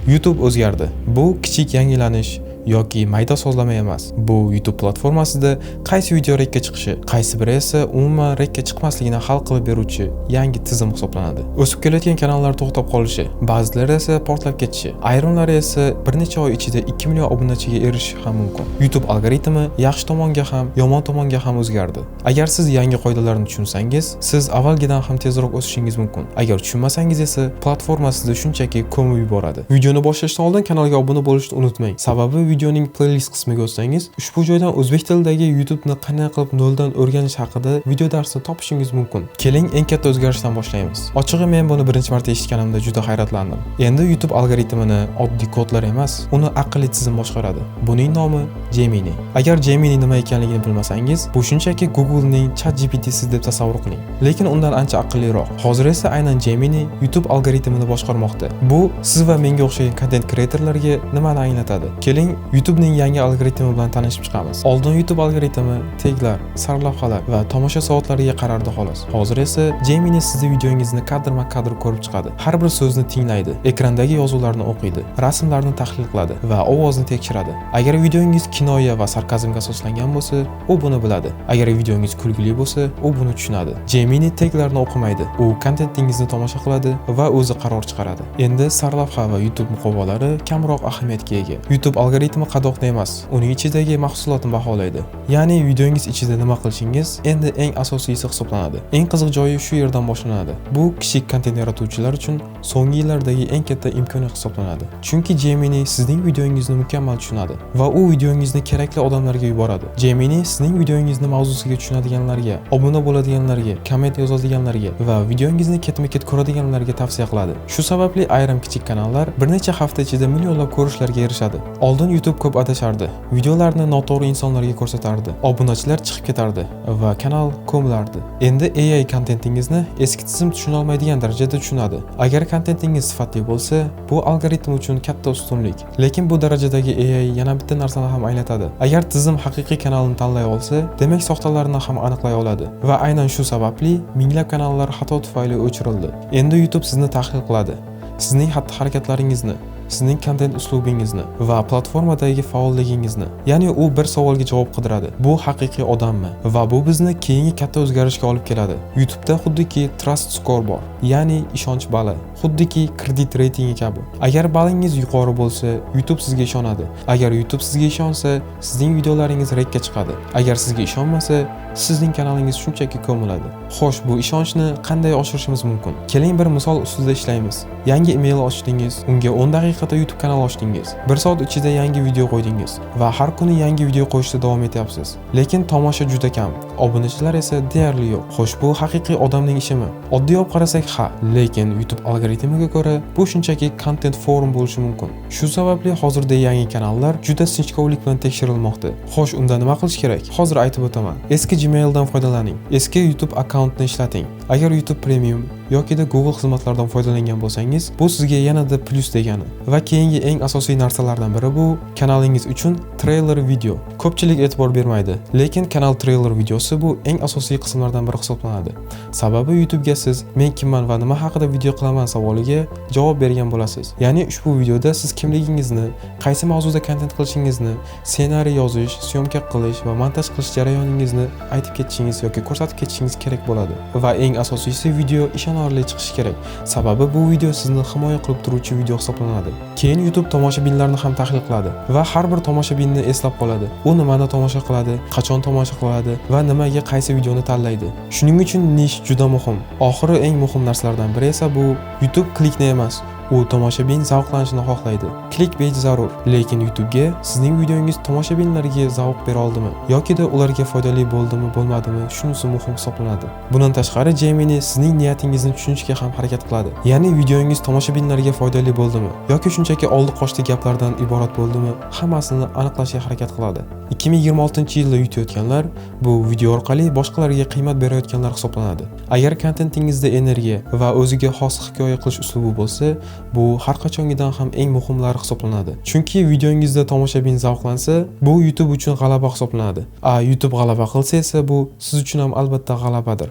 YouTube o'zgardi. Bu kichik yangilanish yoki mayda sozlama emas. Bu YouTube platformasida qaysi video rekka chiqishi, qaysi biri esa umuman rekka chiqmasligini hal qilib beruvchi yangi tizim hisoblanadi. O'sib kelayotgan kanallar to'xtab qolishi, ba'zilari esa portlab ketishi, ayrimlari esa bir necha oy ichida 2 million obunachiga erishishi ham mumkin. YouTube algoritmi yaxshi tomonga ham, yomon tomonga ham o'zgardi. Agar siz yangi qoidalarni tushunsangiz, siz avvalgidan ham tezroq o'sishingiz mumkin. Agar tushunmasangiz esa, platforma sizni shunchaki ko'mib yuboradi. Videoni boshlashdan oldin kanalga obuna bo'lishni unutmang. Sababi videoning playlist qismiga o'tsangiz, ushbu joydan o'zbek tilidagi YouTube'ni qanday qilib noldan o'rganish haqida video darsini topishingiz mumkin. Keling, eng katta o'zgarishdan boshlaymiz. Ochig'i, men buni birinchi marta eshitganimda juda hayratlandim. Endi YouTube algoritmini oddiy kodlar emas, uni aqlli tizim boshqaradi. Buning nomi Gemini. Agar Gemini nima ekanligini bilmasangiz, bu shunchaki Google'ning ChatGPT'si deb tasavvur qiling. Lekin undan ancha aqlliroq. Hozir esa aynan Gemini YouTube algoritmini boshqarmoqda. Bu siz va menga o'xshagan content creatorlarga nimani anglatadi? Keling, YouTube'ning yangi algoritmi bilan tanishib chiqamiz. Oldin YouTube algoritmi teglar, sarlavhalar va tomosha soatlariga qarardi, xolos. Hozir esa Gemini sizni videongizni kadrma-kadr ko'rib chiqadi. Har bir so'zni tinglaydi, ekrandagi yozuvlarni o'qiydi, rasmlarni tahlil qiladi va ovozni tekshiradi. Agar videongiz kinoya va sarkazmga asoslangan bo'lsa, u buni biladi. Agar videongiz kulgili bo'lsa, u buni tushunadi. Gemini teglarni o'qimaydi. U kontentingizni tomosha qiladi va o'zi qaror chiqaradi. Endi sarlavha va YouTube muqovolari kamroq ahamiyatga ega. YouTube algoritmi qadoqni emas, uning ichidagi mahsulotni baholaydi. Ya'ni videongiz ichida nima qilishingiz endi eng asosiysi hisoblanadi. Eng qiziq joyi shu yerdan boshlanadi. Bu kichik kontent yaratuvchilar uchun so'nggi yillardagi eng katta imkoniyat hisoblanadi. Chunki Gemini sizning videongizni mukammal tushunadi va u videongizni kerakli odamlarga yuboradi. Gemini sizning videongizni mavzusiga tushunadiganlarga, obuna bo'ladiganlarga, komment yozadiganlarga va videongizni ketma-ket ko'radiganlarga tavsiya qiladi. Shu sababli ayrim kichik kanallar bir necha hafta ichida millionlab ko'rishlarga erishadi. Oldin YouTube ko'p adashardi. Videolarni noto'g'ri insonlarga ko'rsatardi. Obunachilar chiqib ketardi va kanal ko'milardi. Endi AI kontentingizni eski tizim tushuna olmaydigan darajada tushunadi. Agar kontentingiz sifatli bo'lsa, bu algoritm uchun katta ustunlik. Lekin bu darajadagi AI yana bitta narsani ham anglatadi. Agar tizim haqiqiy kanalni tanlay olsa, demak, soxtalarni ham aniqlay oladi. Va aynan shu sababli minglab kanallar xato tufayli o'chirildi. Endi YouTube sizni tahlil qiladi. Sizning xatti-harakatlaringizni, sizning kontent uslubingizni va platformadagi faolligingizni. Ya'ni u bir savolga javob qidiradi: Bu haqiqiy odammi? Va bu bizni keyingi katta o'zgarishga olib keladi. YouTube'da xuddiki trust score bor, ya'ni ishonch bali. Xuddiki kredit reytingi kabi. Agar balingiz yuqori bo'lsa, YouTube sizga ishonadi. Agar YouTube sizga ishonsa, sizning videolaringiz rekka chiqadi. Agar sizga ishonmasa, sizning kanalingiz shunchaki ko'miladi. Xo'sh, bu ishonchni qanday oshirishimiz mumkin? Keling, bir misol ustida ishlaymiz. Yangi email ochdingiz, unga 10 daqiqada YouTube kanal ochdingiz. 1 soat ichida yangi video qo'ydingiz va har kuni yangi video qo'yishda davom etyapsiz. Lekin tomosha juda kam, obunachilar esa deyarli yo'q. Xo'sh, bu haqiqiy odamning ishimi? Oddiy olib qarasak, ha, lekin YouTube algoritmiga ko'ra bu shunchaki content form bo'lishi mumkin. Shu sababli hozirda yangi kanallar juda sinchkovlik bilan tekshirilmoqda. Xo'sh, unda nima qilish kerak? Hozir aytib o'taman. Eski Gmaildan foydalaning. Eski YouTube akkauntni ishlating. Agar YouTube Premium yokida Google xizmatlaridan foydalangan bo'lsangiz, bu sizga yanada plyus degani. Va keyingi eng asosiy narsalardan biri bu kanalingiz uchun treyler video. Ko'pchilik e'tibor bermaydi, lekin kanal treyler videosi bu eng asosiy qismlardan biri hisoblanadi. Sababi YouTube'ga siz "Men kimman va nima haqida video qilaman?" savoliga javob bergan bo'lasiz. Ya'ni ushbu videoda siz kimligingizni, qaysi mavzuda kontent qilishingizni, ssenariy yozish, syomka qilish va montaj qilish jarayoningizni aytib ketishingiz yoki ko'rsatib ketishingiz kerak bo'ladi. Va eng asosiysi, video ishonarli chiqishi kerak. Sababi bu video sizni himoya qilib turuvchi video hisoblanadi. Keyin YouTube tomoshabinlarni ham tahlil qiladi va har bir tomoshabinni eslab qoladi. U nimani tomosha qiladi, qachon tomosha qiladi va nimaga qaysi videoni tanlaydi. Shuning uchun nish juda muhim. Oxiri eng muhim narsalardan biri esa bu YouTube klikni emas, u tomoshabin zavqlanishini xohlaydi. Clickbait zarur, lekin YouTube'ga sizning videongiz tomoshabinlarga zavq bera oldimi yokida ularga foydali bo'ldimi, bo'lmadimi, shunisi muhim hisoblanadi. Bundan tashqari, Gemini sizning niyatingizni tushunishga ham harakat qiladi. Ya'ni videongiz tomoshabinlarga foydali bo'ldimi yoki shunchaki oldi qochdi gaplardan iborat bo'ldimi, hammasini aniqlashga harakat qiladi. 2026-yilda yutayotganlar bu video orqali boshqalarga qiymat berayotganlar hisoblanadi. Agar kontentingizda energiya va o'ziga xos hikoya qilish uslubi bo'lsa, bu har qachongidan ham eng muhimlari hisoblanadi. Chunki videongizda tomoshabin zavqlansa, bu YouTube uchun g'alaba hisoblanadi. A YouTube g'alaba qilsa esa, bu siz uchun ham albatta g'alabadir.